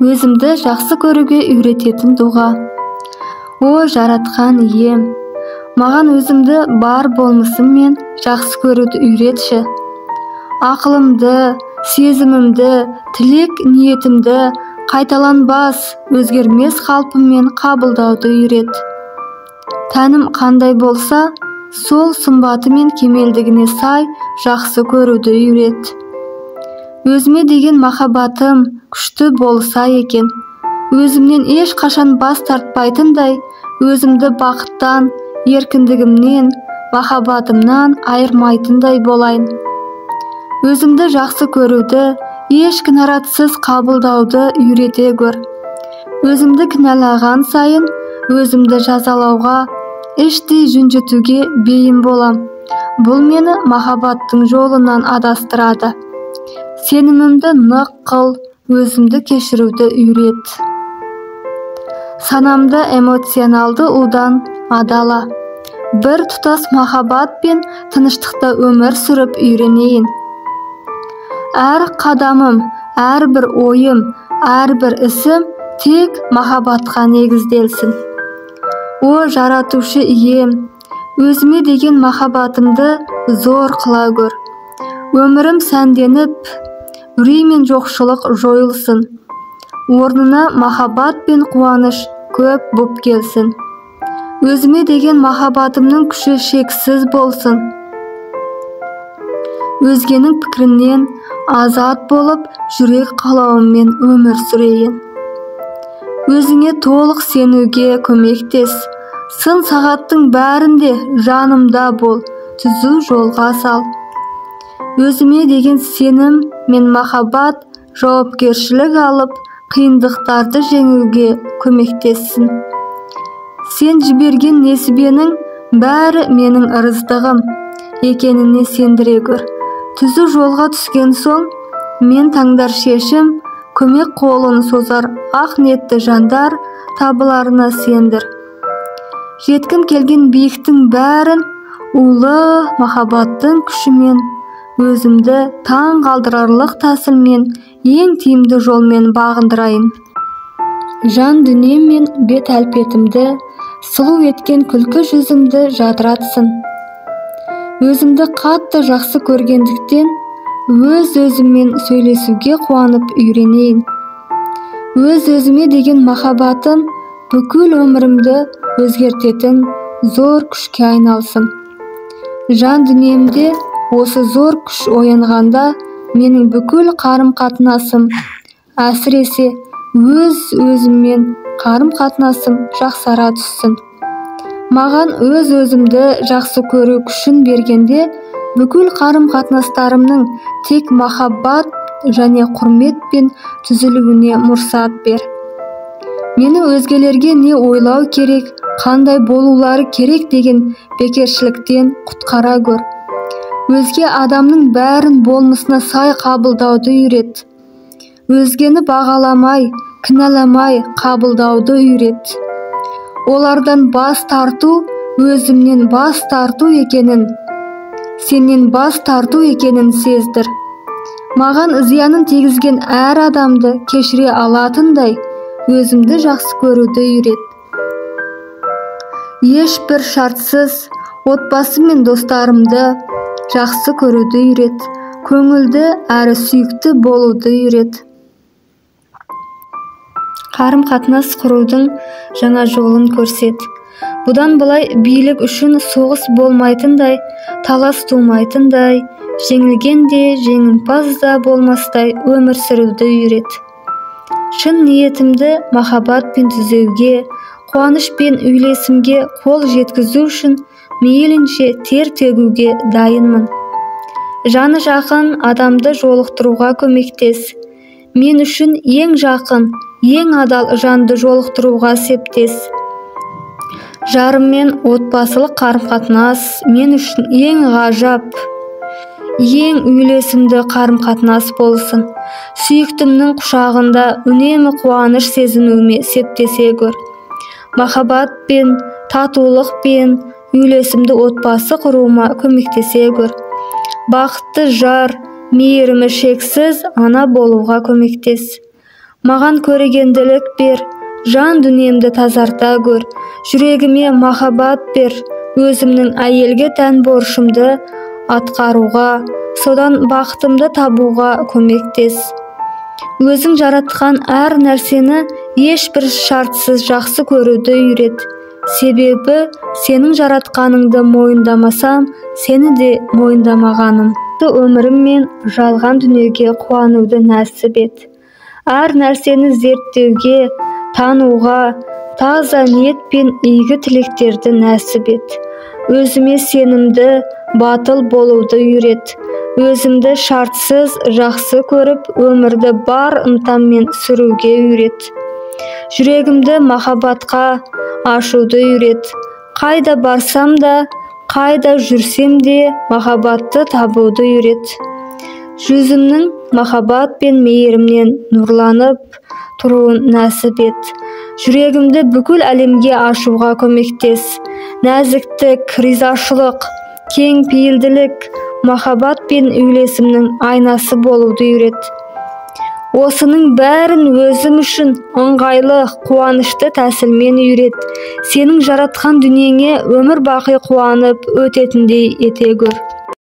Өзімді жақсы көруге үйрететін дұға. О Жаратқан Ием, маған өзімді бар болмысыммен жақсы көруді үйретші. Ақылымды, сезімімді, тілек ниетімді қайталанбас, өзгермес қалпыммен қабылдауды үйрет. Тәнім қандай болса, сол сымбаты мен кемелдігіне сай жақсы көруді үйрет. Өзіме деген махаббатым күшті болса екен, өзімнен ешқашан бас тартпайтындай, өзімді бақыттан, еркіндігімнен, махаббатымнан айырмайтындай болайын. Өзімді жақсы көруді, еш кінәратсыз қабылдауды үйрете көр. Өзімді кінәлаған сайын, өзімді жазалауға, іштей жүнжітуге бейім болам. Бұл мені махаббаттың жолынан адастырады. Сенімімді нық қыл, өзімді кешіруді үйрет. Санамды эмоционалды удан адала. Бір тұтас махаббат пен тыныштықта өмір сүріп үйренейін. Әр қадамым, әрбір ойым, әрбір ісім тек махаббатқа негізделсін. О Жаратушы Ием, өзіме деген махаббатымды зор қыла көр. Өмірім сәнденіп, үрей мен жоқшылық жойылсын. Орнына махаббат пен қуаныш көп боп келсін. Өзіме деген махаббатымның күші шексіз болсын. Өзгенің пікірінен азат болып, жүрек қалауыммен өмір сүрейін. Өзіңе толық сенуге көмектес. Сын сағаттың бәрінде жанымда бол, түзу жолға сал. Өзіме деген сенім мен махаббат жауапкершілік алып, қиындықтарды жеңуге көмектессін. Сен жіберген несібенің бәрі менің ырыздығым екеніне сендіре көр. Түзу жолға түскен соң, мен таңдар шешім, көмек қолын созар ақ ниетті жандар табыларына сендір. Жеткім келген биіктің бәрін улы махаббаттың күшімен, өзімді таң қалдырарлық тәсілмен, ең тиімді жолмен бағындырайын. Жан дүнием мен бет әлпетімді, сұлу еткен күлкі жүзімді жадыратсын. Өзімді қатты жақсы көргендіктен, өз-өзіммен сөйлесуге қуанып үйренейін. Өз-өзіме деген махаббатым бүкіл өмірімді өзгертетін зор күшке айналсын. Жан дүниемде осы зор күш оянғанда, менің бүкіл қарым-қатынасым, әсіресе өз-өзіммен қарым-қатынасым жақсара түссін. Маған өз-өзімді жақсы көру күшін бергенде, бүкіл қарым-қатынастарымның тек махаббат және құрметпен түзілуіне мұрсат бер. Мені өзгелерге не ойлау керек, қандай болулары керек деген бекершіліктен құтқара көр. Өзге адамның бәрін болмысына сай қабылдауды үйрет. Өзгені бағаламай, кінәламай қабылдауды үйрет. Олардан бас тарту, өзімнен бас тарту екенін, сенен бас тарту екенін сездір. Маған зиянын тигізген әр адамды кешіре алатындай, өзімді жақсы көруді үйрет. Ешбір шартсыз отбасы мен достарымды жақсы көруді үйрет. Көңілді әрі сүйікті болуды үйрет. Қарым-қатынас құрудың жаңа жолын көрсет. Бұдан былай билік үшін соғыс болмайтындай, талас тумайтындай, жеңілген де, жеңімпаз да болмастай өмір сүруді үйрет. Шын ниетімді махаббатпен түзеуге, қуаныш пен үйлесімге қол жеткізу үшін мейлінше тер төгуге дайынмын. Жаны жақын адамды жолықтыруға көмектес. Мен үшін ең жақын, ең адал жанды жолықтыруға септес. Жарыммен отбасылық қарым-қатынас мен үшін ең ғажап, ең үйлесімді қарым-қатынас болсын. Сүйіктімнің құшағында үнемі қуаныш сезінуіме септесе көр. Махаббатпен, татулықпен үйлесімді отбасы құруыма көмектесе көр. Бақытты жар, мейірімі шексіз ана болуға көмектес. Маған көрегенділік бер, жан дүниемді тазарта көр, жүрегіме махаббат бер, өзімнің әйелге тән борышымды атқаруға, содан бақытымды табуға көмектес. Өзің жаратқан әр нәрсені ешбір шартсыз жақсы көруді үйрет. Себебі сенің жаратқаныңды мойындамасам, сені де мойындамағаным. Өмірім мен жалған дүниеге қуануды нәсіп ет. Әр нәрсені зерттеуге, тануға, таза ниет пен игі тілектерді нәсіп ет. Өзіме сенімді, батыл болуды үйрет. Өзімді шартсыз жақсы көріп, өмірді бар ынтаммен сүруге үйрет. Жүрегімді махаббатқа ашуды үйрет. Қайда барсам да, қайда жүрсем де махаббатты табуды үйрет. Жүзімнің махаббат пен мейірімнен нұрланып тұруын нәсіп ет. Жүрегімді бүкіл әлемге ашуға көмектес. Нәзіктік, ризашылық, кең пейілділік, махаббат пен үйлесімнің айнасы болуды үйрет. Осының бәрін өзім үшін ыңғайлы, қуанышты тәсілмен үйрет. Сенің жаратқан дүниеңе өмір бақи қуанып өтетіндей ете көр.